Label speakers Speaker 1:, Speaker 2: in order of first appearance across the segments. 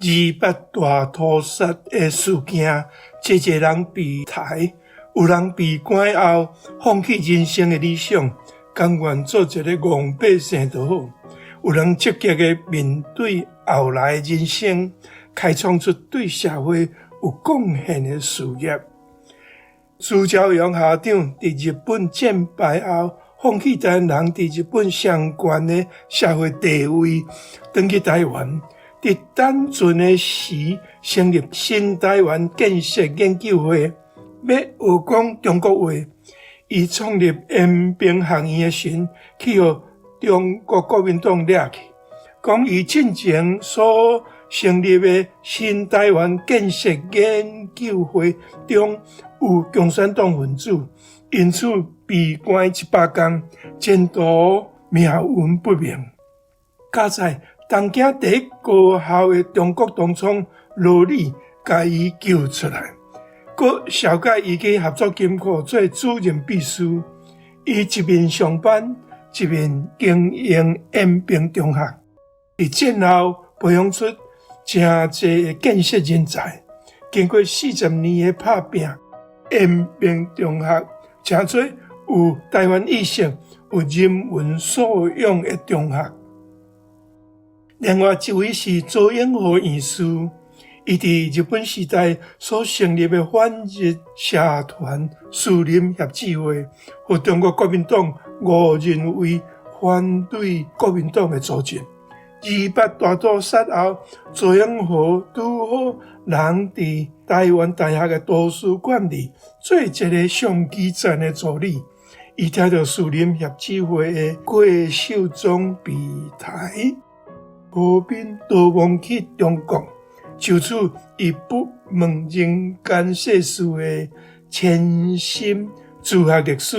Speaker 1: 二八大屠殺的事件，濟濟人被刣，有人被關後放棄人生的理想，甘願做一个戇百姓就好。有人積極的面對後來的人生，開創出對社會有貢獻的事業。朱昭陽校長佇日本戰敗後，放棄台灣人佇日本上懸的社會地位，轉去台灣。佇單純的時成立新台灣建設研究會，欲學講中國話。伊創立延平學院的時，去予中國國民黨掠去，講伊進前所成立的新台灣建設研究會中有共產黨分子，因此被關100天，前途命運不明。佳哉東京第一高校的中國同窗羅理共伊救出來，閣紹介伊去合作金庫做主任秘書。伊一面上班，一面經營延平中學。佇戰後培養出誠濟的建設人才。經過40年的拍拚，延平中學成做有台灣意識、有人文素養的中學。另外一位是鄒永和院士，伊佇日本時代所成立的反日社團士林協濟會，予中國國民黨誤認為反對國民黨的組織。二八大屠殺後，鄒永和拄好人佇台灣大學的圖書館裡做一个相機站的助理，伊聽著士林協濟會的郭秀忠被刣。和平逃亡去中國，就此伊不問人間世事的潛心自學歷史。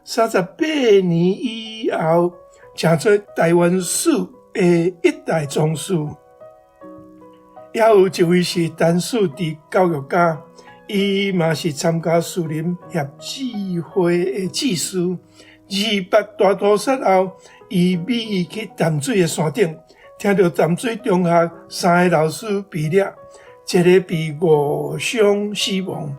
Speaker 1: 38年以後，成做台灣史的一代宗師。也有一位是陳述治教育家，伊嘛是參加士林協濟會的志士。二八大屠殺後，伊秘去淡水的山頂。聽著淡水中學三个老師被掠，一个被誤傷死亡。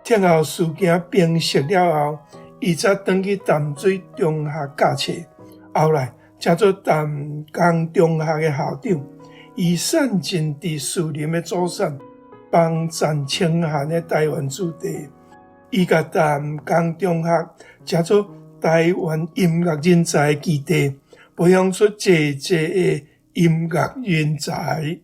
Speaker 1: 聽後事件平息了後，伊才轉去淡水中學教冊。後來成做淡江中學的校長。伊散盡佇士林的祖產，幫贊清寒的台灣子弟。伊共淡江中學成做台灣音樂人才的基地，培養出濟濟的音樂人才。